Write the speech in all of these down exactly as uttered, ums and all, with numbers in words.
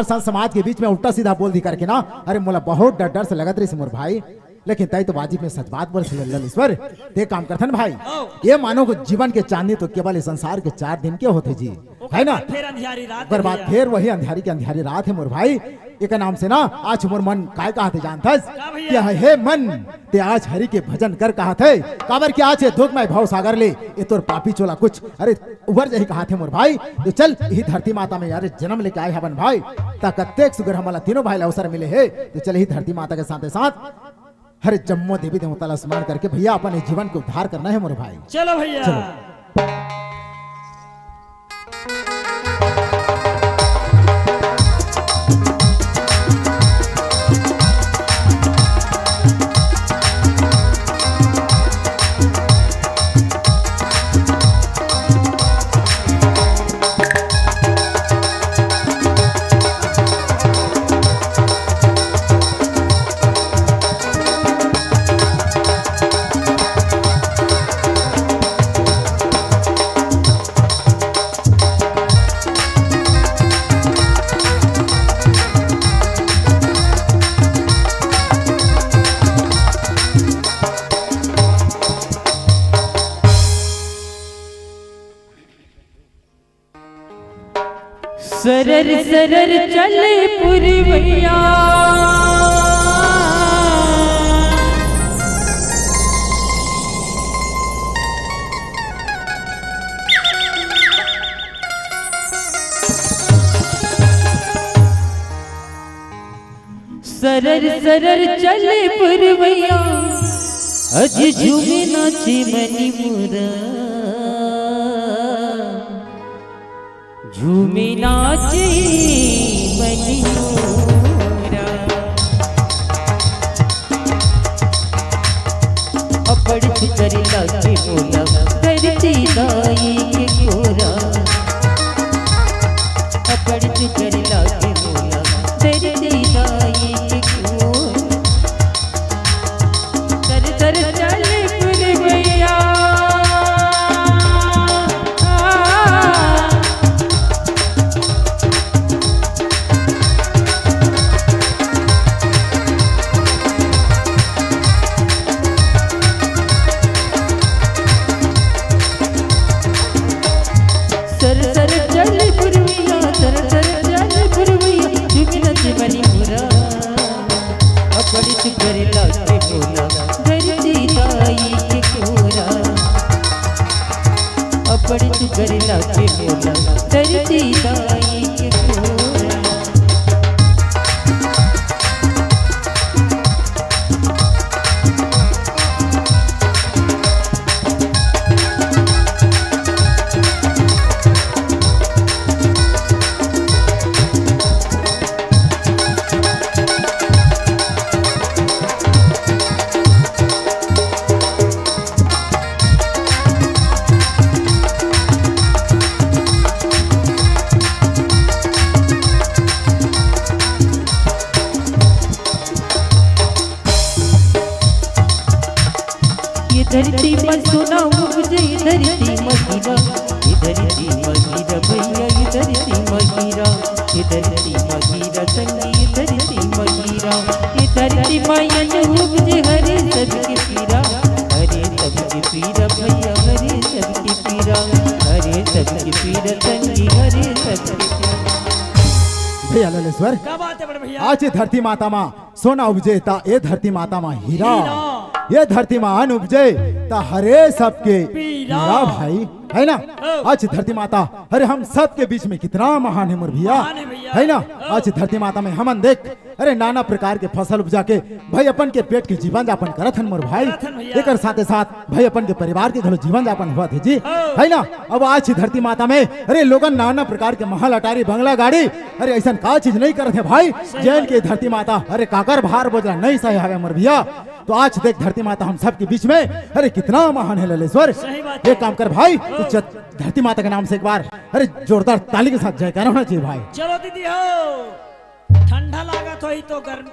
संत समाज के बीच में उल्टा सीधा बोल दी करके ना, अरे मोला बहुत डर डर से लगत रहिस मोर भाई। लेकिन तैं तो बाजी में सच बात बोल से ललेश्वर, ते काम करथन भाई। ये मानव के जीवन के चांदनी तो केवल इस संसार के चार दिन के होथे जी, है ना? फिर अंधियारी रात ओकर बाद भैया। फिर वही अंधियारी के अंधियारी रात हे मोर भाई। एकर नाम से ना आज मोर मन काय कहत हे जानथस? का भैया? कि हे मन, ते आज हरि के भजन कर कहत हे, काबर कि आज ये दुखमय भव सागर ले ये तोर पापी चोला कुछ, अरे, उबर जाही कहत हे मोर भाई। तो चल इही धरती माता में यार जन्म लेके आए हवन भाई, त कतेक सुगर हमला तीनों भाई ला अवसर मिले हे। तो चल इही धरती माता के साथे साथ हरे जम्मो देवी देवता ला स्मरण करके भैया अपन ये जीवन के उद्धार करना हे मोर भाई। चलो भैया। चलो। सरर सरर चले पुरवैया। सरर सरर चले पुरवैया, अज झूमे नाचे मनी मोरा, झूमे नाचे मनी मोरा। अबड़ फिकर लागे मोला धरती दाई के कोरा। अबड़ फिकर लागे मोला धरती दाई के कोरा। सर सर चले पुरवैया। सर सर चले पुरवैया, सर सर चले पुरवैया, झूमे नाचे मनी मोरा। अबड़ फिकर लागे मोला धरती दाई के कोरा। अबड़ फिकर लागे मोला धरती दाई के कोरा। ये धरती म सोना उपजे, ये धरती म हीरा, ये धरती म हीरा भैया, ये धरती म हीरा, ये धरती म हीरा संगी, ये धरती म हीरा, ये धरती म अन्न उपजे, हरे सबके पीरा, हरे सबके पीरा भैया, हरे सबके पीरा, हरे सबके पीरा संगी, हरे सबके पीरा। भैया ललेश्वर, क्या बात है बड़े भैया? आज ये धरती माता मा सोना उपजे त ए धरती माता मा हीरा, हीरा। ए धरती मा अन्न उपजे त हरे सबके पीरा। पीरा भाई, है ना? ओ। आज धरती माता, अरे हम सबके बीच में कितना महान है मोर भैया, महान है भैया। है ना? ओ। आज धरती माता में हमन देख, अरे नाना प्रकार के फसल उपजा के भाई अपन के पेट के जीवन यापन करत हन मोर भाई। करत हन भैया। एकर साथे साथ भाई अपन के परिवार के घलो जीवन यापन होवत हे जी, ओ। है ना? अब आज ही धरती माता में अरे लोगन नाना प्रकार के महल अटारी बंगला गाड़ी, अरे ऐसन का चीज नहीं करत हे भाई, सही जेन बात। के धरती माता अरे काकर भार बोझला नहीं सहे हवे मोर भैया। तो आज देख धरती माता हम सबके बीच में अरे कितना महान है ललेश्वर। सही बात एक है। काम कर भाई, ओ। तू च-, धरती माता के नाम से एक बार अरे जोरदार ताली के साथ जयकारा होना चाहिए भाई। चलो दीदी हो, ठंडा लागत होही तो गर्मी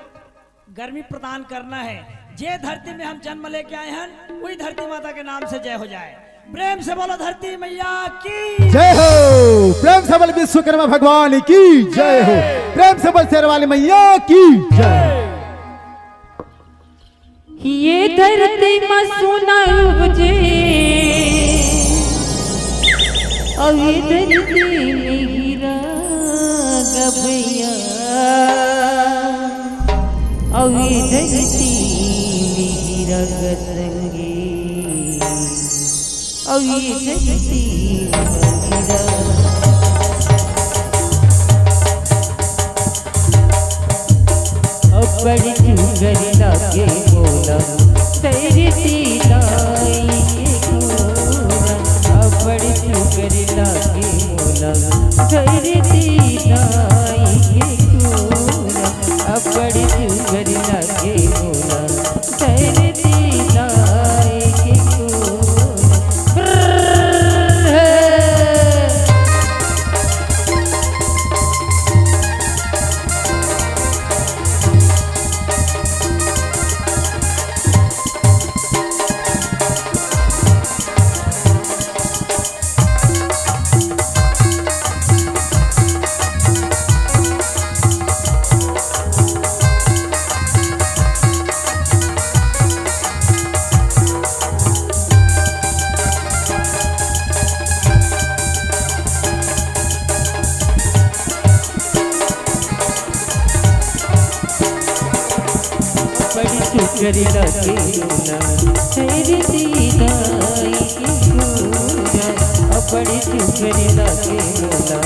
गर्मी प्रदान करना है। जे धरती में हम जन्म लेके आए हैं, वही धरती माता के नाम से जय हो जाए। प्रेम से बोलो धरती मैया की। जय हो। प्रेम से बोल विश्वकर्मा भगवान की जय हो। प्रेम से बोल शेर वाली मैया की जय। ये धरती में सोना उपजे, अउ ये धरती में हीरा गबैया, अउ ये धरती में हीरा गसंगे। अउ ये धरती मंदिरा। अब्बड़ सुघर लागे मोला, धरती दाई के गोरा। अब्बड़ सुघर लागे मोला, धरती दाई के गोरा। अब्बड़ सुघर लागे मोला, धरती दाई के गोरा। बड़ी सुघर लागे मोला, धरती दाई के गोरा। बड़ी सुघर लागे मोला,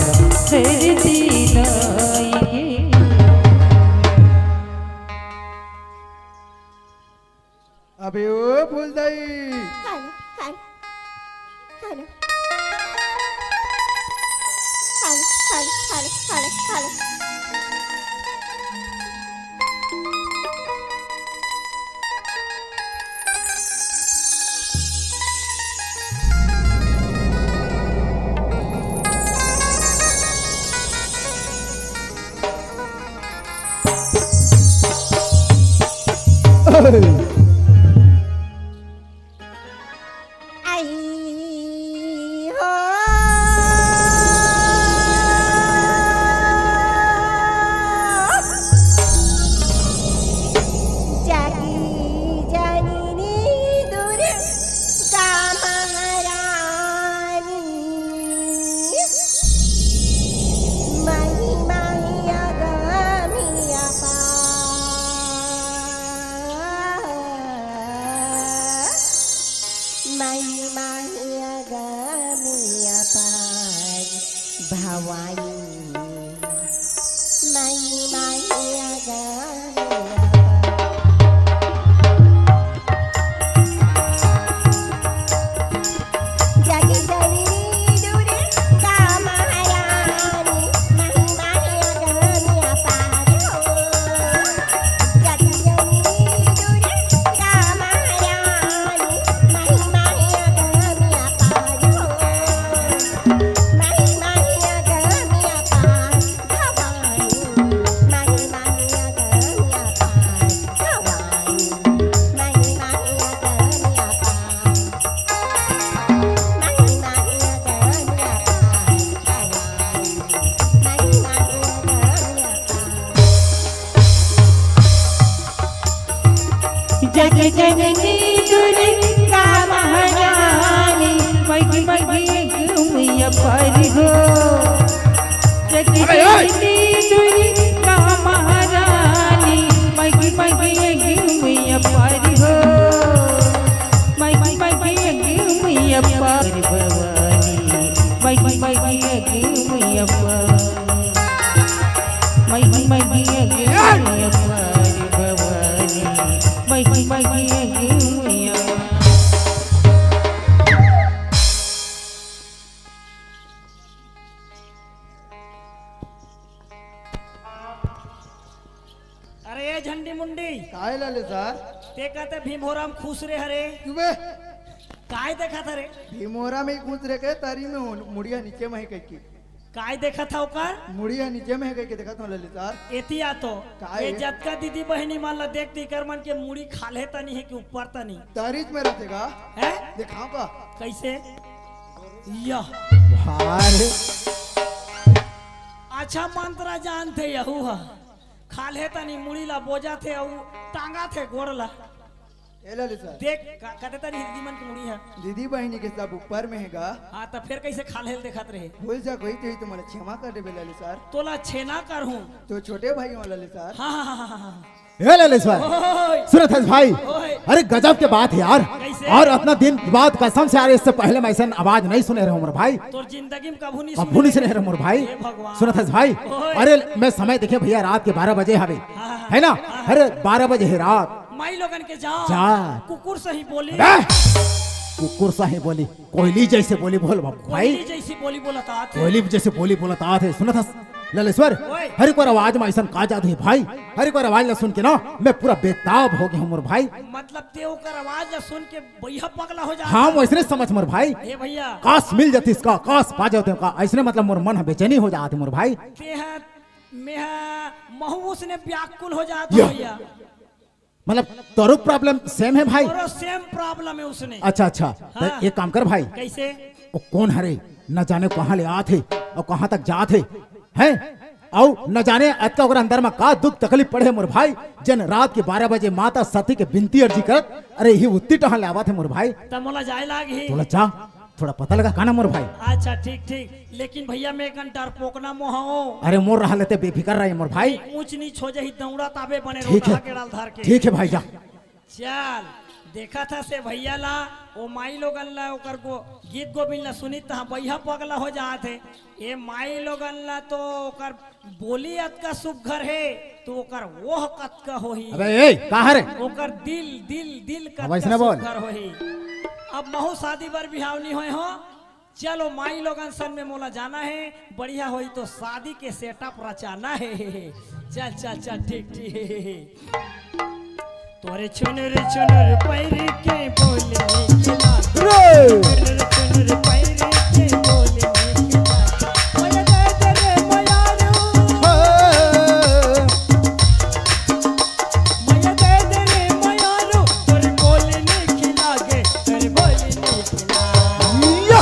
धरती दाई के गोरा। अबे ओ फूलदाई। Hello, hello, hello. Hello, hello, hello, hello, hello. आई हो। जागी जननी दुर्गा महारानी, महिमा ही अगम अपार। महिमा ही अगम अपार भवानी। महिमा ही अगम अपार। जग जननी दुर्गा महारानी, महिमा ही अगम अपार हो। जग जननी दुर्गा महारानी, महिमा ही अगम अपार हो। महिमा ही अगम अपार भवानी, महिमा ही अगम अपार भवानी, महिमा ही अगम अपार। जग जननी दुर्गा महारानी, महिमा ही अगम अपार हो। जग अबे ओए! जननी दुर्गा महारानी, महिमा ही अगम अपार हो। महिमा ही अगम अपार भवानी, महिमा ही अगम अपार। महिमा ही अगम अपार भवानी, महिमा ही अगम अपार। अरे ये झंडी मुंडी, काय लाले सर? ते कहते भीमोराम खुश रे हरे। क्यों बे? काय देखा था रे? भीमोराम ही खुश रे के तारी में हो, मुड़िया नीचे में ही कह की। काय देखत हव ओकर? मुड़ी ह नीचे में हे कहिके देखत हव ललित सर। एती आ तो। काय? ये जतका दीदी बहिनी मन ला देख, तेकर मन के मुड़ी खाल्हे तनी हे कि ऊपर तनी? तरीच में रहिथे का? हैं? देखाव का? कइसे? यह। वाह रे। अच्छा मंत्र जानथे यहू ह। खाल्हे तनी मुड़ी ला बोजथे अउ टांगथे गोड़ ला। ए ललित सर। देख, का, कते तनी दीदी मन के मुड़ी ह। दीदी बहिनी के सब ऊपर में हे गा। हाँ, त फेर कइसे खाल्हे ल देखत रहे? भूल जा कोई, तेही तो मोला क्षमा कर देबे ललित सर। तोला छेना करहूँ। तो छोटे भाई हो ललित सर। हाँ, हाँ, हाँ, हाँ, हाँ। ए ललित सर। ओए। सुनत हस भाई? ओए। अरे गजब के बात हे यार। कइसे? अउ अतना दिन बाद कसम से यार, इससे पहले मैं अइसन आवाज नइ सुने रहेंव मोर भाई। तोर जिंदगी में कभू नइ सुने रहेंव मोर भाई। हे भगवान। सुनत हस भाई? ओए। अरे मैं समय देखे भइया, रात के बारह बजे हवे। हाँ, हाँ, हे ना? हाँ, हाँ। अरे बारह बजे हे रात। माई लोगन के जात। जात। कुकुर सही बोली। अबे! कुकुर सही बोली, कोयली जइसे बोली बोल बाबू भाई। कोयली जइसे बोली बोलत आथे। कोयली जइसे बोली बोलत आथे। सुनत हस ललेश्वर? ओए। अरे ओकर आवाज में अइसन का जादू हे भाई? अरे ओकर आवाज ला सुन के ना मैं पूरा बेताब हो गे हँव मोर भाई। मतलब तें ओकर आवाज ला सुन के बइहा पगला हो जात? हाँ, वइसने समझ मोर भाई। हे भइया। काश मिल जातिस का, काश पा जातेंव का, अइसने मतलब मोर मन ह बेचैनी हो जात हे मोर भाई। तें ह, मैं ह, महूँ उसने व्याकुल हो जात हँव भइया। मतलब तोरो problem same हे भाई? तोरो same problem हे उसने। अच्छा, अच्छा। त हाँ। एक काम कर भाई। कइसे? ओ कोन हरे? न जाने कहाँ ले आत हे अउ कहाँ तक जात हे, हैं? अउ न जाने अतका ओकर अंदर म का दुख तकलीफ पड़े हे मोर भाई, जेन रात के बारह बजे माता सती के बिनती अर्जी करत, अरे इही उत्ती टहल ले आवत हे मोर भाई। त मोला जाए लागही। तोला जा, थोड़ा पता लगा का ना मोर भाई। अच्छा, ठीक, ठीक। लेकिन भइया, मैं एकन डरपोकना मोहाओ। अरे मोर रहा लेते बेफिकर रहे मोर भाई। ऊंच नीच हो जाही, दौड़ा ताबे बने ठीक हे। रोटा के डाल धर के। ठीक हे भाई, जा। चल, देखत हस ए भइया ला, ओ माई लोगन ला, ओकर गो-, गीत गोविंद ला सुनित तहाँ बइहा पगला हो जात हे। ए माई लोगन ला तो ओकर बोली अतका सुग्घर हे, तो ओकर ओह कतका होही। अबे ए, का हरे? ओकर दिल, दिल, दिल अब कतका अइसने बोल। सुग्घर होही। अब महूँ शादी बर बिहाव नइ होए हँव। चलो माई लोगन सन में मोला जाना हे, बढ़िया होही तो शादी के setup रचाना हे। चल, चल, चल, ठीक, ठीक। तोरे चुनुर चुनुर पैर के बोले निकला। रे! चुनुर चुनुर पैर के बोले निकला। मया दे दे रे मयारू। हाँ। मया दे दे रे मयारू। तोरे बोले निकला गे, तोरे बोले निकला। या!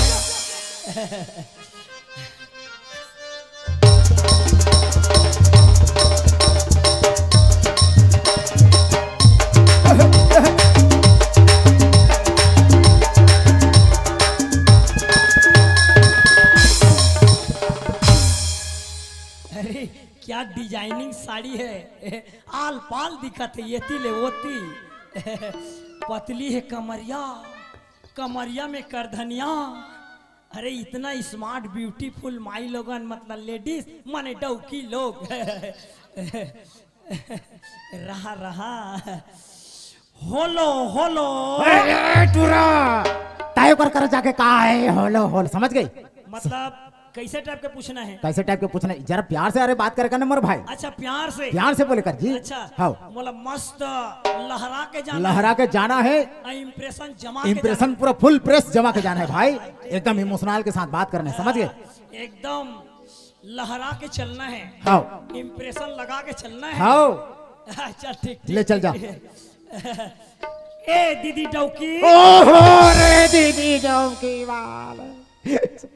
अरे, क्या designing साड़ी हे। आल पाल दिखत हे, एती ले ओती। पतली हे कमरिया, कमरिया में करधनिया। अरे, इतना smart, beautiful माई लोगन, मतलब ladies, माने डौकी लोग। रहा, रहा। होलो, होलो। ए, ए, टूरा! तैं ओकर करा जाके का हे? होलो, होलो, समझ गे? मतलब, कइसे type के पूछना हे? कइसे type के पूछना हे? जरा प्यार से, अरे, बात करे कर ना मोर भाई। अच्छा, प्यार से? प्यार से बोले कर जी। अच्छा, हाँ। मोला मस्त लहरा के जाना लहरा हे। के जाना हे। आ, impression जमा के impression जाना हे। पूरा full press जमा के जाना हे भाई। एकदम emotional के साथ बात करना हे, समझ गे? एकदम लहरा के चलना हे। हाँ। Impression लगा के चलना हे। हाँ। अच्छा, ठीक, ठीक, ले चल जा। ठीक। ए दीदी डौकी। ओहो रे दीदी डौकी वाले।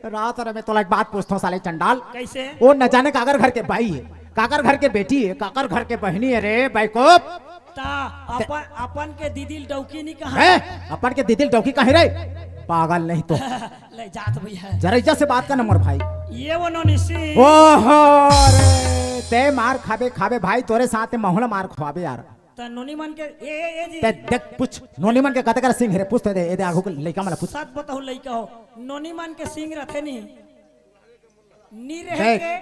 रात रे, मैं तोला एक बात पूछत हँव साले चंडाल। कइसे? ओ न जाने काकर घर के बाई हे, काकर घर के बेटी हे, काकर घर के बहिनी हे रे बैकूफ। त अपन, अपन के दीदी ल डौकी नइ कहँव। हैं? अपन के दीदी ल डौकी कहँव रे? पागल नहीं तो। ले जात भइया। जरा इज्जत से बात कर ना मोर भाई। ये वो नोनी सिंह। ओहो रे, तैं मार खाबे, खाबे भाई, तोरे साथ में महूँ ला मार खवाबे यार। त नोनी मन के, ए, ए, ए जी। तैं देख, पूछ, नोनी मन के कतका सिंग हे रे? पूछ तो दे, ए दे आगू के लइका मन ला पूछ। सच बताहूँ लइका हो, नोनी मन के सिंग रथे नहीं, नी रहे देख। के,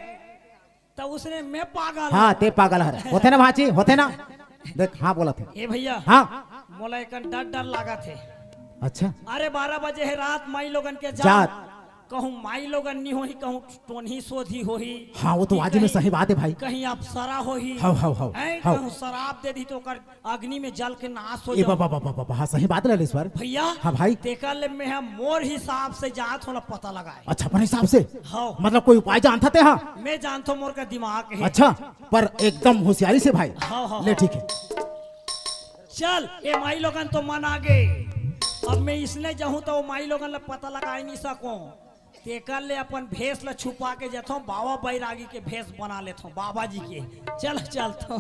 त उसने मैं पागल हाँ, हूँ। तैं पागल हरे। होथे ना भांची, होथे ना? देख, हाँ बोलत हे। ए भइया, हाँ। मोला एकन डर, डर लागत हे। अच्छा। अरे बारह बजे हे रात, माई लोगन के जात। जात। कहूँ माई लोगन नी होही, कहूँ टोनही सोधी होही। हाँ, वो तो कि आज में कहीं, सही बात है भाई। कहीं अप्सरा होही। हव, हव, हव, हैं, हव। कहूँ सराप दे दी तो ओकर अग्नि में जल के नाश हो ए जाओ। बाबा, बाबा, बाबा, हाँ, सही बात है ललेश्वर। भैया, हाँ भाई। तेकर ले मैं हा मोर हिसाब से जात हों ला पता लगाए। अच्छा, अपन हिसाब से? हाँ। मतलब कोई उपाय जानत हे? हाँ। मैं जानत हों, मोर का दिमाग है। अच्छा, पर एकदम होशियारी से भाई। हाँ, हाँ, ले, हाँ। ठीक है। चल, ए माई लोगन तो मन आगे। अब मैं इसने जाहूँ तो माई लोगन ला पता लगाए नहीं सकों। तेकर ले अपन भेष ला छुपा के जाथों, बाबा बैरागी के भेष बना लेथों, बाबा जी के। चल, चलथों।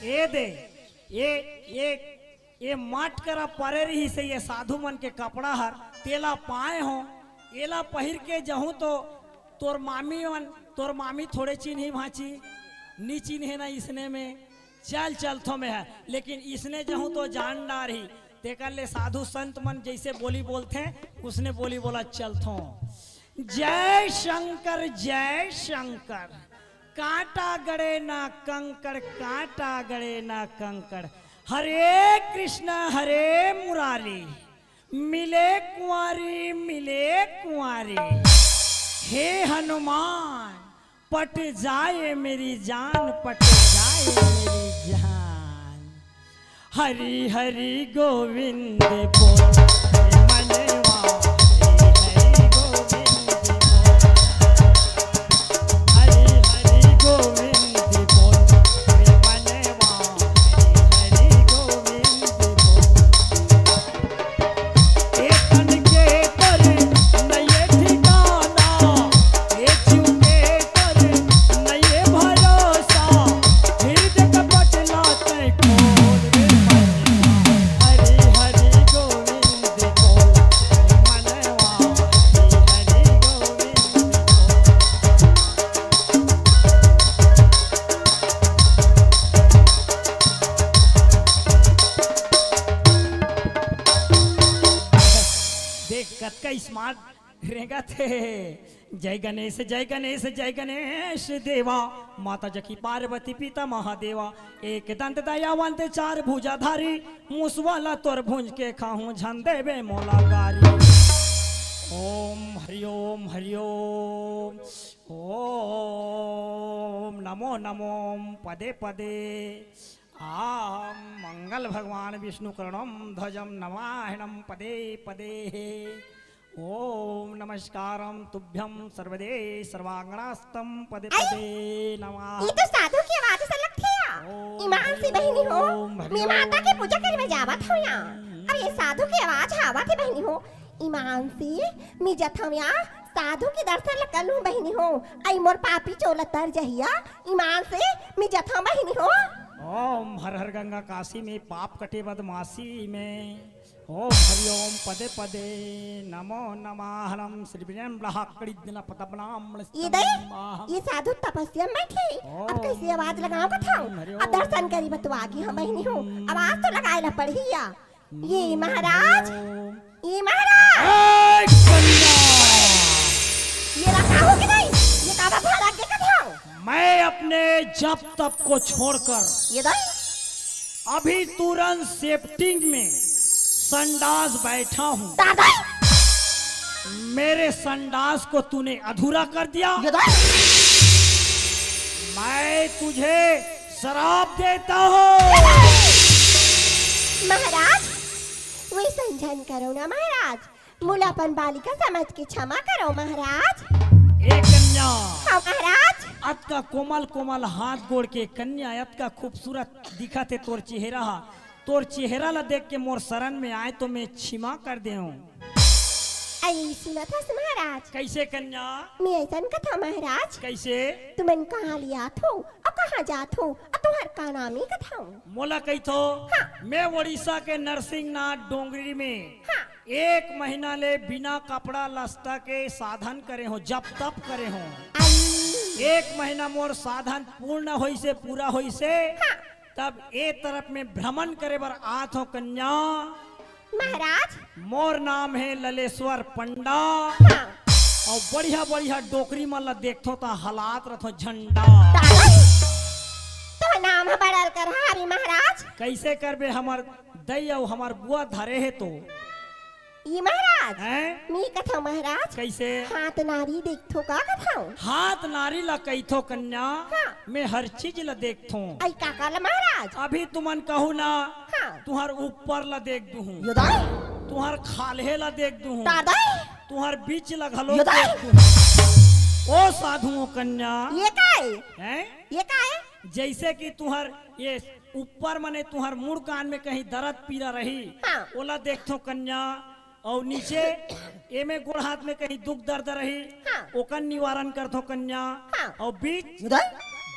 ए दे, ए, ए, ए मट करा परे रहिस हे, ए साधु मन के कपड़ा हर, तेला पाए हों, एला पहिर के जहूँ तो तोर मामी मन, तोर मामी थोड़े चिन्ही भांची, नी चिन्हे ना इसने में, चल चलथों मैं हा, लेकिन इसने जहूँ तो जान डारही, तेकर ले साधु संत मन जइसे बोली बोलथे, उसने बोली बोला चलथों। जय शंकर, जय शंकर, कांटा गड़े ना कंकड़, कांटा गड़े ना कंकड़। हरे कृष्णा, हरे मुरारी, मिले कुंवारी, मिले कुंवारी। हे हनुमान, पट जाए मेरी जान, पट जाए मेरी जान। हरि हरि गोविंद बोल रे मनवा, हरि हरि गोविंद बोल। हरि हरि गोविंद बोल रे मनवा, हरि हरि गोविंद बोल। ए तन के कर नइये ठिकाना, ए जीव के कर नइये भरोसा, हृदय कपट ला तैं खोल दे मनवा। हरि हरि गोविंद बोल मनवा, हरि हरि गोविंद बोल। देख, कतका smart रेंगत हे। जय गणेश, जय गणेश, जय गणेश देवा। माता जकी पार्वती पिता महादेवा। एक दंत दयावंत चार भुजाधारी। मुसवा ला तोर भुंज के खाहूं झन देबे मोला गारी। ओम हरि ओम हरि ओम। ओम नमो नमो पदे पदे। आम मंगल भगवान विष्णु करुणम ध्वजम नमाहणम पदे पदे। ओम नमस्कारम तुभ्यम सर्वदे सर्वांगणास्तम पदे पदे नमः। ये तो साधु के आवाज असन लगथे या। ओम ईमान से बहिनी हो, हरि मैं ओम। माता के पूजा करे बर जावत हव या। अब ये साधु के आवाज आवत हे बहिनी हो। ईमान से मैं जथव या, साधु के दर्शन ल कर लूं बहिनी हो। अई मोर पापी चोला तर जहिया, ईमान से मैं जथव बहिनी हो। ओम हर हर गंगा काशी में, पाप कटे बदमाशी में। ओम हरि ओम पदे पदे नमो नमः। हरम श्री विनयम ब्रहा कड़ी दिन पदबनाम ये दई, ये साधु तपस्या में थे। अब कैसे आवाज लगाओ कथाओ? अब दर्शन करी बतुआ की हम बहिनी हो। आवाज तो लगाए ला पड़ही या। ये महाराज, ये महाराज। ए कन्या! ये रखा हो कि नहीं? ये काबा भाला के कथाओ? मैं जब तब को छोड़कर ये दाई। अभी तुरंत सेप्टिंग में संडास बैठा हूँ। दादा। मेरे संडास को तूने अधूरा कर दिया। ये दाई। मैं तुझे श्राप देता हूँ। महाराज, वैसन झन करो ना महाराज, मोला अपन बालिका समझ के क्षमा करो महाराज। ए कन्या। हाँ महाराज। अतका कोमल कोमल हाथ गोड़ के कन्या, अतका खूबसूरत दिखत हे तोर चेहरा हा। तोर चेहरा ला देख के मोर शरण में आए तो मैं क्षमा कर देहूं। अई सुनत हस महाराज। कैसे कन्या? मैं ऐसन कथा महाराज। कैसे? तुमन कहाँ ले आत हो अउ कहाँ जात हो अउ तुहर का नाम हे कथा? मोला कहिथो। हाँ। मैं उड़ीसा के नरसिंहनाथ डोंगरी में हाँ। एक महीना ले बिना कपड़ा लत्ता के साधन करे हों, जप तप करे हों। अई। एक महीना मोर साधन पूर्ण होइसे, पूरा होइसे, हाँ। तब ए तरफ में भ्रमण करे बर आत हों कन्या। महाराज। मोर नाम हे ललेश्वर पंडा। हाँ। अउ बढ़िया बढ़िया डोकरी मन ला देखथों त हलात रथों झंडा। दादा, तोर नाम ह बड़ा अलकर हावे महाराज। कैसे करबे, हमर दई अउ हमर बुआ धरे हे तो। ई महाराज, हैं? मी कथव महाराज। कैसे? हाथ नारी देखथो का कथव? हाथ नारी ला कहिथो कन्या। हाँ। मैं हर चीज ला देखथों। अई का का ला महाराज? अभी तुमन कहू ना, हाँ। तुहर ऊपर ला देख दूहूं। ये दाई। तुहर खाल्हे ला देख दूहूं। दादा। तुहर बीच ला घलो ये दाई। देख दूहूं। ओ साधुओं कन्या। ये का हे? हैं? ये का हे? जैसे कि तुहर ये ऊपर मने तुहर मुड़ कान में कहीं दर्द पीरा रही, हाँ। ओला देखथो कन्या। अउ नीचे एमे गोड़ हाथ में कहीं दुख दर्द रही, हाँ। ओकर निवारण करथो कन्या। हाँ। अउ बीच, उदय?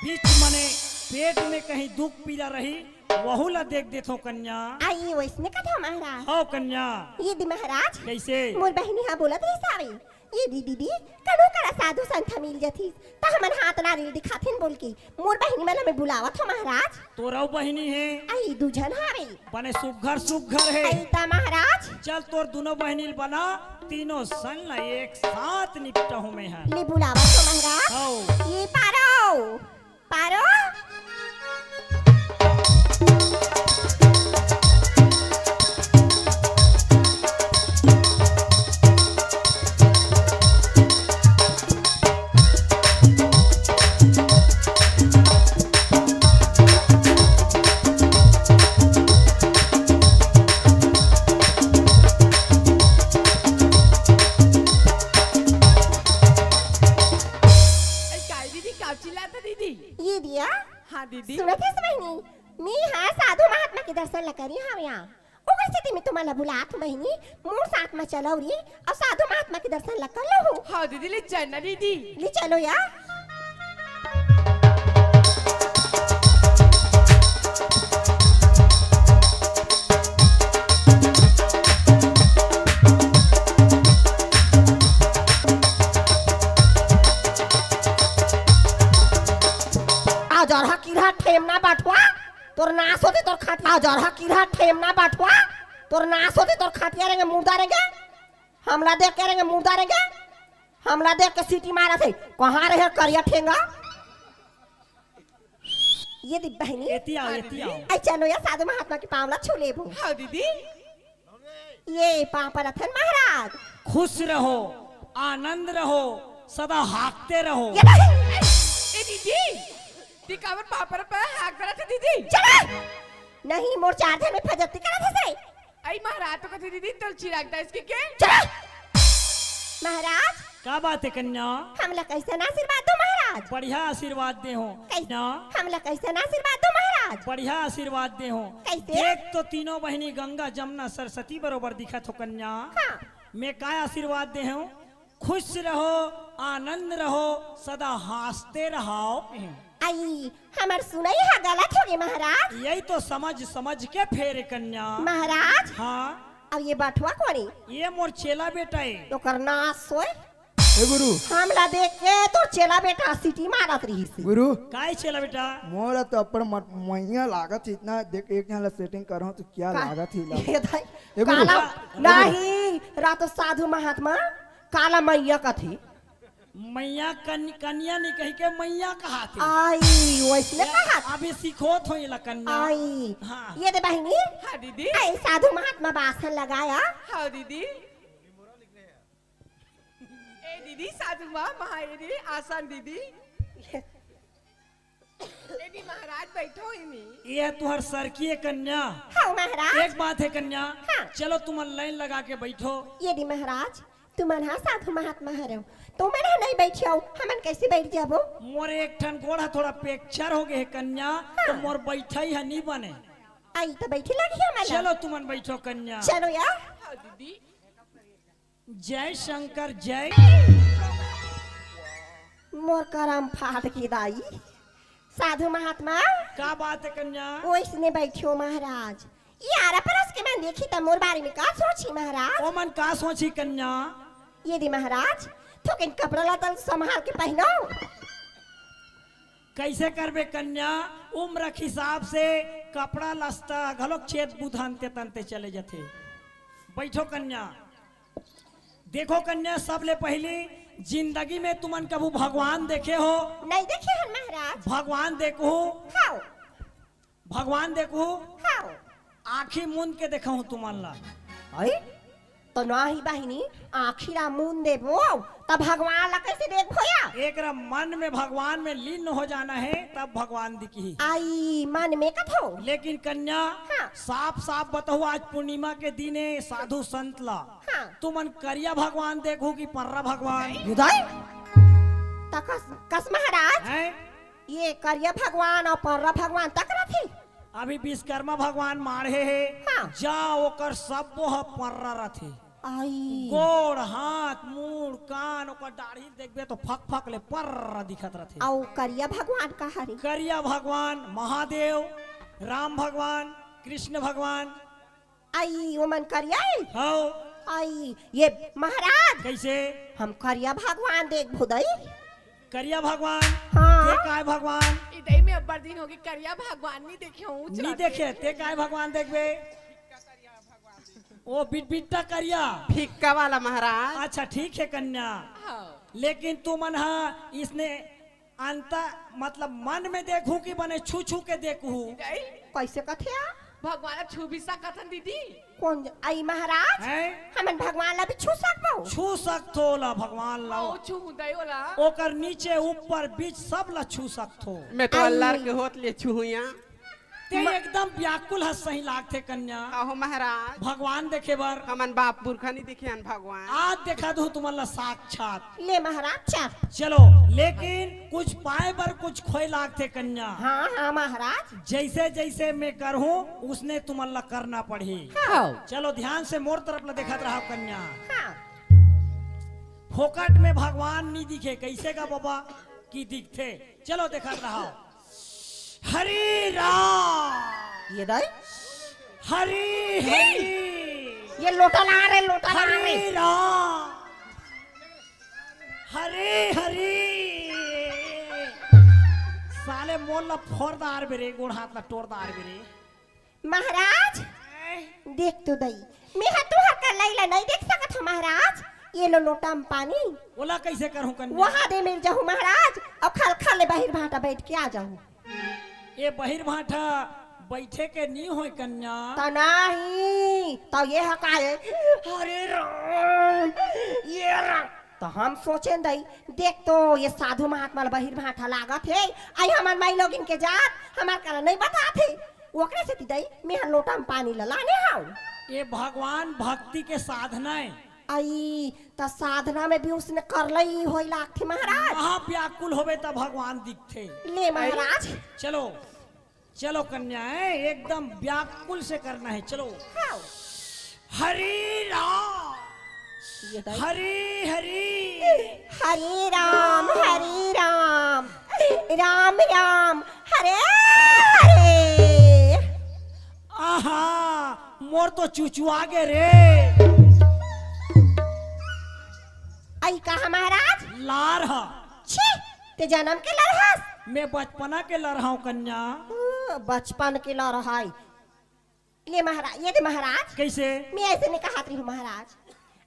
बीच मने पेट में कहीं दुख पीरा रही, वहू ला देख देथो कन्या। अई वैसने कथा महाराज। हव कन्या। ये दे महाराज। कैसे? मोर बहिनी हा बोलत रहिस हावे। ये दे दीदी, कनो करा साधु संत मिल जथिस, त हमन हाथ नारियल दिखाथिन बोल के मोर बहिनी मन ला मैं बुलावत हों महाराज। तोर अउ बहिनी हे? अई दू झन हावे। बने सुग्घर सुग्घर हे। अई त महाराज। चल तोर दूनों बहिनी ल बना, तीनों संग ला एक साथ निपटाहूं मैं ह। ले बुलावत हों महाराज। हव। ये पारो, पारो। ए, काय दीदी, का चिल्लात दीदी? ये दिया। हाँ दीदी। सुनत हस बहिनी, मी हा साधु महात्मा के दर्शन ला करे हंव या। ओकर सेती में तुमन ला बुलात हों बहिनी, मोर साथ में चलव रे, अउ साधु महात्मा के दर्शन ला कर लहू। हाँ दीदी, ले चल ना दीदी। ले चलो या। आ जरहा किरहा ठेमना बटुआ, तोर नास होथे तोर खटिया। आ जरहा किरहा ठेमना बटुआ, तोर नास होथे तोर खटिया रेंगे मुर्दा रेंगे। हमला देख के रेंगे मुर्दा रेंगे, हमला देख के सीटी मारत हे। कहाँ रहे करिया ठेंगा? ये दे बहिनी। एती आओ, एती आओ। अई चलो या साधु महात्मा के पाँव ला छू लेबो। हाँ दीदी। ये पाँव परत हन महाराज। खुश रहो, आनंद रहो, सदा हाँकते रहो। ये नहीं। ए दीदी, ती काबर पाँव परत परत हाँक डरत हे दीदी? चला। नहीं, मोर चार झन में फजती करत हस। अई महाराज तो कथे दीदी, तोर चिराग दास के के? चला। महाराज। का बात हे कन्या? हमला कैसन आशीर्वाद दो महाराज? बढ़िया आशीर्वाद दे हों। कैसे? ना? हमला कैसन आशीर्वाद दो महाराज? बढ़िया आशीर्वाद दे हों। कैसे? देख तो तीनों बहिनी गंगा जमुना सरस्वती बरोबर दिखत हो कन्या। हाँ। मैं का आशीर्वाद दे हों? खुश रहो, आनंद रहो, सदा हाँसते रहो। अई, हमर सुनई हा गलत होगे महाराज। यही तो समझ, समझ के फेरे कन्या। महाराज। हाँ। अब ये बटुआ कोन ए? ये मोर चेला बेटा ए। ओकर नास होय। ए गुरु। हमला देख के तोर चेला बेटा सीटी मारत रहिस। गुरु। काय चेला बेटा? मोला तो अपन मत-, मइया लागत हे इतना, देख एक झन ला सेटिंग करहूं तो क्या का? लागत हे ला। ये दाई, ए गुरु। काला, ए गुरु। नहीं, रातो साधु महात्मा काला मइया कथे। मैया कन-, कन्या नहीं कही के मैया कहाथे। आई, वैसने कहा। अभी सिखोत हो एला कन्या। आई। हाँ। ये दे बहिनी। हाँ दीदी। आई, साधु महात्मा बासन लगाया। हाँ दीदी। ए दीदी, साधु माँ, महा ए दीदी, आसन दीदी। ए दीदी महाराज, बैठो इमी। ये तुहर सरकी ए कन्या। हाँ महाराज। एक बात हे कन्या। हाँ। चलो तुमन लाइन लगा के बैठो। ए दीदी महाराज, तुमन हा साधु महात्मा हरव, तुमन हा नहीं बैठियव, हमन कैसे बैठ जाबो? मोर एक ठन गोड़ हा थोड़ा fracture हो गे हे कन्या, तो हाँ। मोर बैठई हा नहीं बने। आई तो बैठी लगी हमन ला। चलो तुमन बैठो कन्या। चलो यार। हाँ दीदी। जय शंकर जय। मोर करम फाट के दाई। साधु महात्मा। का बात हे कन्या? ओइसने बैठियो महाराज। ये आरा परस के मन देखी त मोर बारे में का सोची महाराज? ओमन का सोची कन्या? ए दीदी महाराज, थोकिन कपड़ा लत्ता संभाल के पहिनो। कैसे करबे कन्या? उम्र के हिसाब से कपड़ा लत्ता घलोक चेत बुधन ते तनते चले जथे। बैठो कन्या। देखो कन्या, सबले पहिली जिंदगी में तुमन कभू भगवान देखे हो? नहीं देखे हन महाराज। भगवान देखहू? हाँ। भगवान देखहू? हाँ। आँखी मूंद के देखहू तुमन ला। आई? तो नाही बहिनी, आँखी ला मूंद देबो, त भगवान ला कैसे देखबो या? एकरा मन में भगवान में लीन हो जाना हे, तब भगवान दिखही। आई, मन में कथो। लेकिन कन्या, हाँ। साफ साफ बताहू, आज पूर्णिमा के दिन हे, साधु संत ला। हाँ। तुमन करिया भगवान देखहू कि पर्रा भगवान? उदय? त कस, कस महाराज? हैं? ये करिया भगवान अउ पर्रा भगवान तक रथे? अभी विश्वकर्मा भगवान माढ़े हे, हाँ। जा ओकर सब्बो ह पर्रा रथे। आई। गोड़, हाथ, मूड़, कान, ओकर दाढ़ी देखबे तो फक फक ले पर्रा दिखत रथे। अउ करिया भगवान का हरे? करिया भगवान महादेव, राम भगवान, कृष्ण भगवान। आई, ओमन करिया हे? हव। आई, ए महाराज। कैसे? हम करिया भगवान देखबो दई। करिया भगवान? हाँ। ते काय भगवान? इदई में अब्बड़ दिन होगे, करिया भगवान नहीं देखे हूँ, नहीं देखे, ते काय भगवान देखबे? ओ बिटबिट्टा करिया। फिक्का वाला महाराज। अच्छा, ठीक हे कन्या। हाँ। लेकिन तुमन हा इसने अंत, मतलब मन में देखहू कि बने छू छू के देखहू? नहीं। कैसे कथे आ? भगवान ला छू भी सकत हन दीदी। कोन ज-, आई महाराज? हैं? हमन भगवान ला भी छू सकबो? छू सकथो ओला, भगवान ला। ओ छू दई ओला। ओकर नीचे, ऊपर, बीच सब ला छू सकथो। मैं तो आई। अल्लाह के होत ले छू हुई। ते म- एकदम व्याकुल हस सही लागथे कन्या। अहो महाराज। भगवान देखे बर। हमन बाप पुरखा नहीं देखे हन भगवान। आज देखा दू तुमन ला साक्षात। ले महाराज चल। चलो, लेकिन कुछ पाए बर कुछ खोए लागथे कन्या। हाँ, हाँ महाराज। जैसे जैसे मैं करहूँ, उसने तुमन ला करना पड़ही। हाँ। चलो ध्यान से मोर तरफ ला देखत रहा कन्या। हाँ। फोकट में भगवान नहीं दिखे, कैसे का बाबा की दिखथे। चलो देखत रहा। हरे राम। ए दई? हरे हरे। ए लोटा ला रे, लोटा ला रे। हरे राम। हरे हरे। साले मोर ला फोर दार बे रे, गोड़ हाथ ला टोर दार बे रे। महाराज, हैं? देख तो दई, मैं हा तुहर कलाई ला नहीं देख सकत हूँ महाराज। ए लो लोटा में पानी। ओला कैसे करहूँ कन्या? वहाँ दे मिल जाहू महाराज, अउ खल खल ले बहिर भाटा बैठ के आ जाहू। ए बहिर भाटा बैठे के नी होय कन्या। त नाही, त ए हा का हे? हरे राम, ए राम। त हम सोचेन दई, देख तो ए साधु महात्मा ला बहिर भाटा लागत हे, आई हमर माई लोगिन के जात, हमर करा नहीं बतात हे। ओकरे सेती दई, मैं हा लोटा में पानी ला लाने हव। ए भगवान भक्ति के साधना हे। आई, त साधना में भी उसने करलई होई लागथे महाराज। महा व्याकुल होबे त भगवान दिखथे। ले महाराज। चलो, चलो कन्या, हैं, एकदम व्याकुल से करना हे। चलो। हाँ। हरे राम। ए दई। हरे हरे। हरे राम, हरे राम। राम राम, हरे हरे। आहा, मोर तो चुचुआ गे रे। आई कहा महाराज? लार हा। छी, ते जनम के लर हस? मैं बचपना के लर हव कन्या। ओ, बचपन के लर हय। ले महाराज, ए दे महाराज। कैसे? मैं ऐसे नहीं कहत रही हूँ महाराज।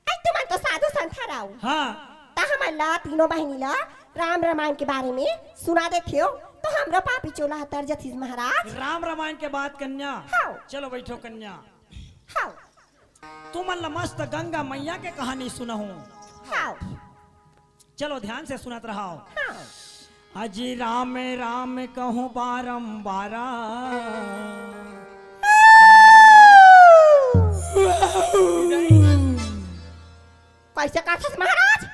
आई तुमन तो साधु संत हरव। हाँ। त हमन ला तीनों बहिनी ला राम रामायण के बारे में सुना देथेव, तो हमरो पापी चोला ह तर जथिस महाराज। राम रामायण के बात कन्या। हाँ। चलो बैठो कन्या। हाँ। तुमन ला मस्त गंगा मैया के कहानी सुनाहूँ। हाँ। चलो ध्यान से सुनत रहो। हाँ। अजी राम राम कहूँ बारंबारा। कैसे कहथस महाराज?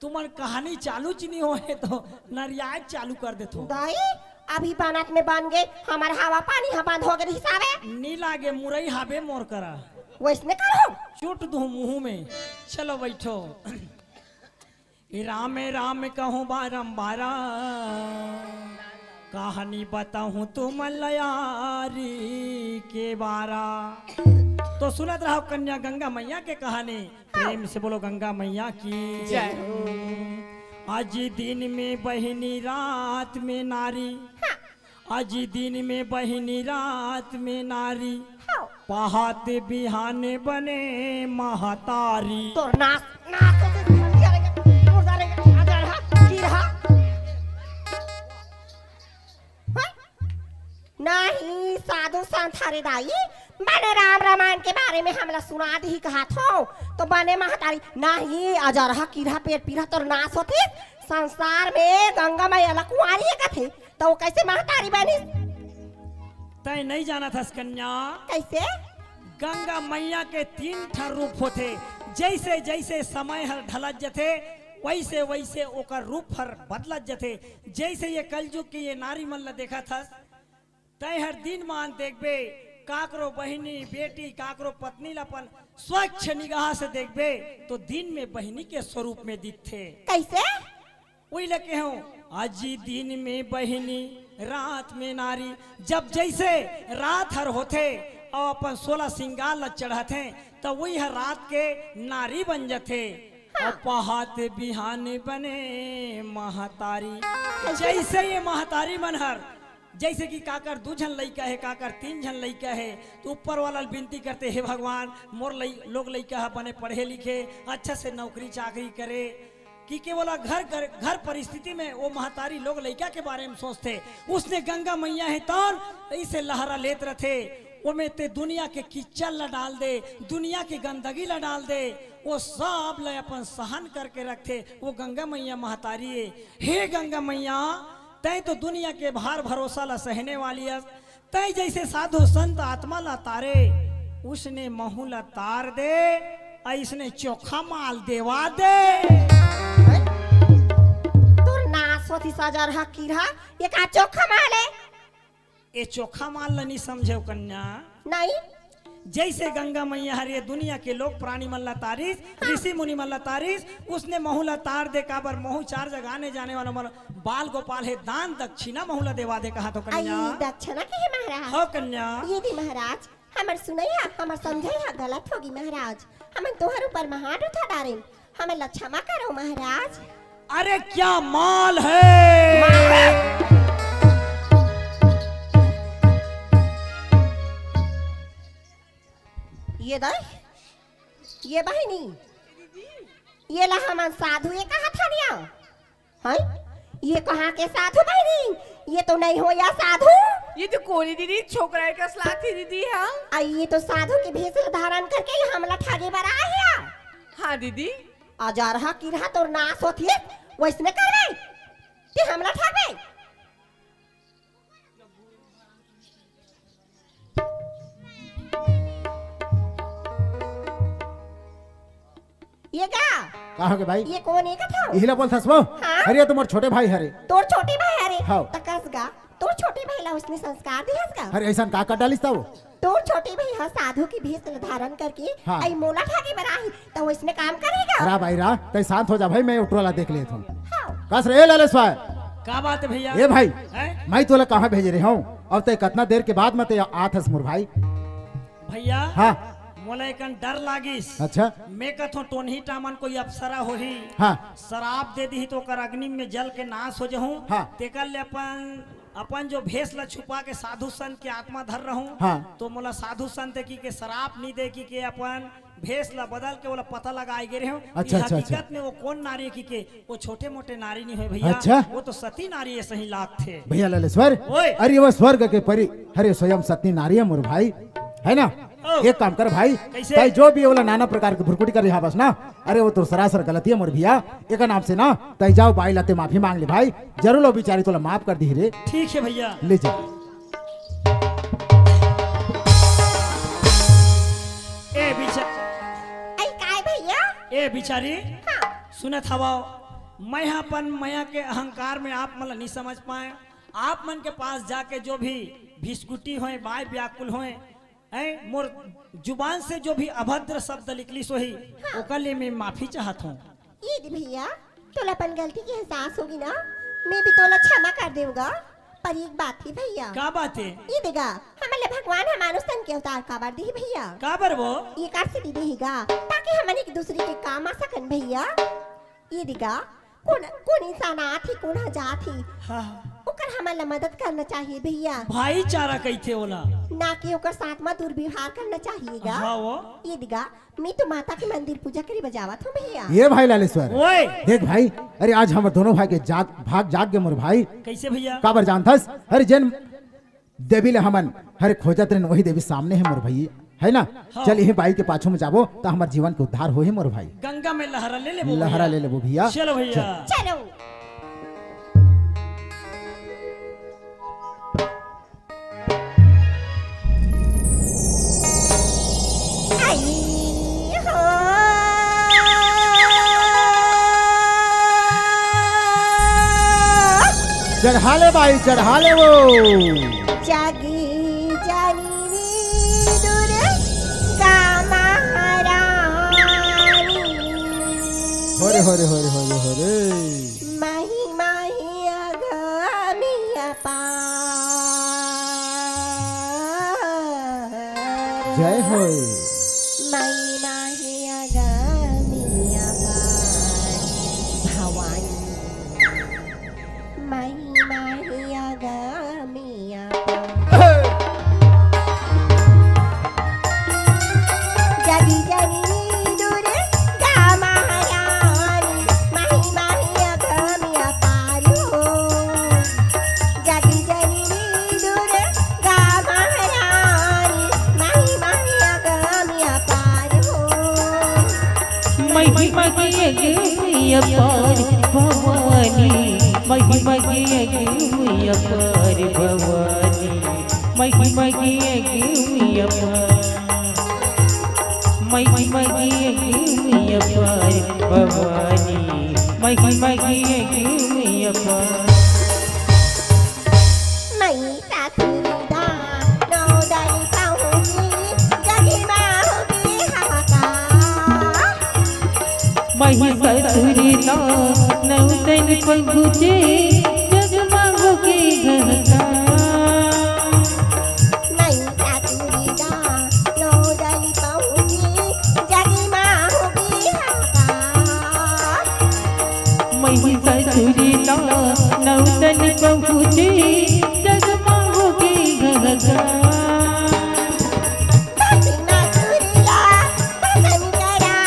तुमन कहानी चालू च नी होहे तो नरियाए चालू कर देथो। दाई, अभी बनत में बन गे, हमर हवा पानी ह बंद हो गे रिहिस हावे। नी लागे मुरई हाबे मोर करा। वैसने करो। चुट दूँ मुँह में। चलो बैठो। ए राम ए राम कहूँ बारंबारा, कहानी बताहूँ तुमन ला यारी के बारा। तो सुनत रहो कन्या गंगा मैया के कहानी। प्रेम से बोलो गंगा मैया की। जय हो। आज दिन में बहिनी रात में नारी, आज दिन में बहिनी रात में नारी, हाँ। पहात बिहान बने महतारी। तोर नास, नास होथे, मुर्दा रे, मुर्दा रे, आ जा रहा, की रहा? हाँ? नहीं, साधु संत हरे दाई, बने राम रामायण के बारे में हमला सुना दिही कहत हो, तो बने महतारी, नहीं, अजरहा किरहा पेट पीरहा तोर नास होथे, संसार में गंगा मैया ला कुंवारी कथे, त वो कैसे महतारी बनिस? तैं नहीं जानत हस कन्या। कैसे? गंगा मैया के तीन ठन रूप होथे। जैसे जैसे समय हर ढलत जथे, वैसे वैसे ओकर रूप हर बदलत जथे। जैसे ये कलयुग के ये नारी मन ला देखत हस, तैं हर दिन मान देखबे, काकरो बहिनी, बेटी, काकरो पत्नी ला अपन स्वच्छ निगाह से देखबे, तो दिन में बहिनी के स्वरूप में दिखथे। कैसे? उही ल केहेंव, अजी दिन में बहिनी, रात में नारी। जब जैसे रात हर होथे अउ अपन सोलह सिंगार ल चढ़ाथे, त उही हर रात के नारी बन जथे। हाँ। अउ पहात बिहान बने महतारी। कैसे? जैसे ये महतारी मन हर, जैसे कि काकर दू झन लइका हे, काकर तीन झन लइका हे, त ऊपर वाला ल बिनती करथे, "हे भगवान, मोर लइ-, लोग लइका ह बने पढ़े लिखे, अच्छा से नौकरी चाकरी करे।" कि केवल घर, घर, घर परिस्थिति में वो महतारी लोग लइका के बारे में सोचथे। उसने गंगा मैया हे तौन इसे लहरा लेत रथे। ओमे ते दुनिया के कीचड़ ला डाल दे, दुनिया के गंदगी ला डाल दे, वो सब ला अपन सहन करके रखथे। वो गंगा मैया महतारी हे। हे गंगा मैया, तैं तो दुनिया के भार भरोसा ला सहने वाली हस, तैं जैसे साधु संत आत्मा ला तारे, उसने महू ला तार दे, अइसने चोखा माल देवा दे। तोर नास होतिस अजरहा किरहा, ये का चोखा माल हे? ये चोखा माल ला नी समझेव कन्या। नहीं। जैसे गंगा मैया हर ये दुनिया के लोग प्राणी मन ला तारिस, हाँ। ऋषि मुनि मन ला तारिस, उसने महू ला तार दे, काबर महू चार जगह आने जाने वाला मन बाल गोपाल हे, दान दक्षिणा महू ला देवा दे कहा तो कन्या। आई दक्षिणा के हे महाराज। हो कन्या। ये दे महाराज, हमर सुनई हा, हमर समझई हा गलत होगी महाराज। हमन तोहर ऊपर महान उठा डारेन, हमन ला क्षमा करो महाराज। अरे क्या माल है? ये दे, ये बहिनी, ये ला हमन साधु ये कहा था निया? हैं? ये कहाँ के साधु बहिनी? ये तो नहीं हो या साधु। ये तो कोनी दीदी, छोकरा के असलाती दीदी, हाँ। आ, ये तो साधु के भेष धारण करके ये हमला ठगे बर आए हे। हाँ दीदी। अजरहा किरहा तोर नास होतिस, वैसने कर रहे। ते हमला ठगे। ये का? का हो गे भाई? ये कोन हे कथव? इही ला बोलथस वो? हाँ? अरे, ये तो मोर छोटे भाई हरे। तोर छोटे भाई हरे? हाँ। त कस गा, तोर छोटे भाई ला उसने संस्कार दिहस का? अरे, अइसन का कर डालिस त वो? तोर छोटे भाई ह साधु के भेष ला धारण करके हाँ। अई मोला ठगे बर आही, त वइसने काम करेगा? अरे भाई रा, तैं शांत हो जा भाई, मैं ओटो ला देख लेत हूँ। हाँ। कस रे, ए ललेश्वर। का बात हे भैया? ए भाई, हैं? मैं तोला कहाँ भेजे रहे हूँ? अब तैं कतना देर के बाद म तैं आत हस मोर भाई। भैया, हाँ। मोला एकन डर लागिस। अच्छा। मैं कथों टोनही टामन कोई अप्सरा होही। हाँ। सराप दे दिही त ओकर अग्नि में जल के नाश हो जहूँ। हाँ। तेकर ले अपन, अपन जो भेष ला छुपा के साधु संत के आत्मा धर रहूँ। हाँ। त मोला साधु संत की के सराप नी दे की के अपन भेष ला बदल के ओला पता लगाए गे रहे हो। अच्छा, अच्छा, अच्छा। हकीकत में वो कोन नारी हे कि के, वो छोटे मोटे नारी नहीं होय भैया। अच्छा। वो तो सती नारी हे, सही लागथे। भैया ललेश्वर, ओए। अरे वो स्वर्ग के परी, अरे स्वयं सती नारी हे मोर भाई, है ना? ओ। एक काम कर भाई, कइसे? तैं जो भी ओला नाना प्रकार के भुरकुटी कर रहा बस ना, अरे वो तो सरासर गलती हे मोर भैया। एक नाम से ना, तैं जाओ बाई ला तैं माफी मांग ले भाई, जरूर वो बिचारी तोला माफ कर दिही रे। ठीक हे भैया। ले जा। ए बिचा-, अई काय भैया? ए बिचारी, हाँ। सुनत हवव, मैं ह अपन मया के अहंकार में आप मन ला नहीं समझ पाए। आप मन के पास जाके जो भी भिसगुटी होए, बाय व्याकुल होए, हैं, मोर जुबान से जो भी अभद्र शब्द निकलिस होही, हाँ। ओकर लिए मैं माफी चाहत हूँ। ये दे भैया, तोला अपन गलती के एहसास होगी ना, मैं भी तोला क्षमा कर देवगा। पर एक बात हे भैया। का बात हे? ये देगा, हमन ला भगवान ह मानुष तन के अवतार काबर दिही भैया? काबर वो? ये कर से दिही गा, ताकि हमन एक दूसरे के काम आ सकन भैया। ये देगा, कोन, कोन इंसान आत ही, कोन ह जात ही, हाँ। ओकर हमन ला मदद करना चाहिए भैया। भाईचारा कहिथे ओला। ना कि ओकर साथ म दुर्व्यवहार करना चाहिए गा। हाँ वो। ये देगा, मैं तो माता के मंदिर पूजा करे बर जावत हूँ भैया। ये भाई लालेश्वर, ओए। देख भाई, अरे आज हमर दोनों भाई के जाग, भाग जाग गे मोर भाई। कइसे भैया? काबर जानथस? अरे जेन देवी ले हमन हरे खोजत रहेन, वही देवी सामने हे मोर भाई, है ना? हाँ। चल इही बाई के पाछू में जाबो त हमर जीवन के उद्धार होही मोर भाई। गंगा में लहरा ले लेबो लहरा भैया। ले लेबो भैया। चलो भैया। चल। चलो। आई हो। चढ़ा ले बाई, चढ़ा ले वो। जागी जानी रे दुर्गा महारानी। हरे, हरे, हरे, हरे, हरे। महिमा हे अगम्य अपार। जय हो। महिमा हे अगम्य अपार भवानी। महिमा हे अगम्य जगी जगी दुर्गा महारानी, महिमा हे अगम्य अपार हो। जगी जगी दुर्गा महारानी, महिमा हे अगम्य अपार हो। महिमा हे अगम्य अपार भवानी, महिमा हे अगम्य अपार भवानी। महिमा हे अगम्य अपार, महिमा हे अगम्य अपार भवानी, महिमा हे अगम्य अपार। महिषासुर दा नौ दल पहुँची, जग मा होगे हाहाकार। महिषासुर दा नौ दल पहुँची, जग मा होगे हाहाकार। महिषासुर दा नौ दल पहुँची, जग मा होगे हाहाकार। महिषासुर दा नौ दल पहुँची, जग मा होगे हाहाकार। भस्मासुर ला भस्म करा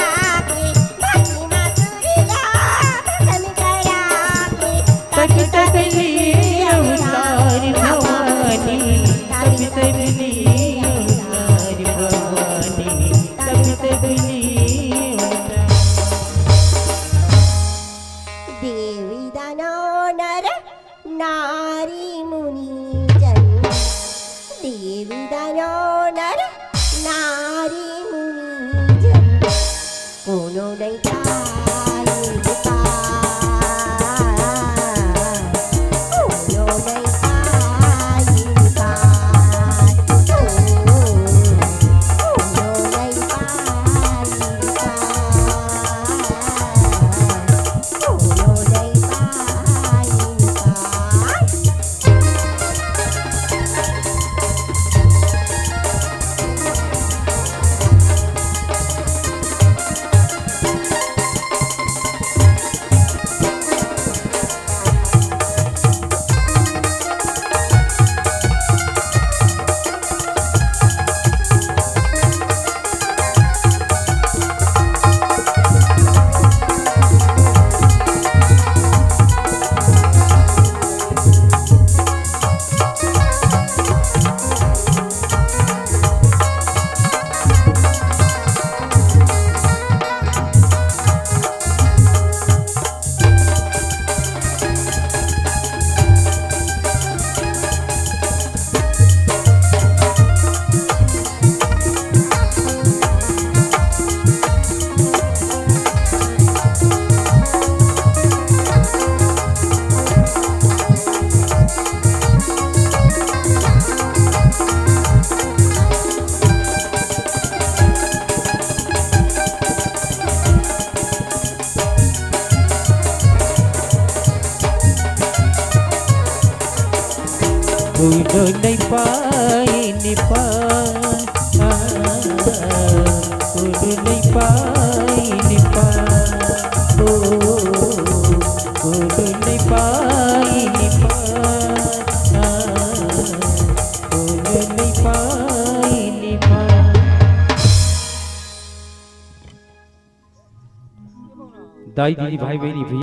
के, भस्मासुर ला भस्म करा के, तब तब लिए अवतार भवानी, तब तब लिए अवतार भवानी, तब तब लिए अवतार। देवी दानव नर नारी मुनि जन, देवी दानव नर नारी मुनि जन, कोनो नइ पाइन पार, कोनो नइ पाइन पार, कोनो नइ पाइन पार। उड़ नहीं पाई नि पा, आ, उड़ नहीं पाई नि पा, ओ, उड़ नहीं पाई नि पा, आ, उड़ नहीं पाई नि पा। दाई दीदी भाई बहनी भैया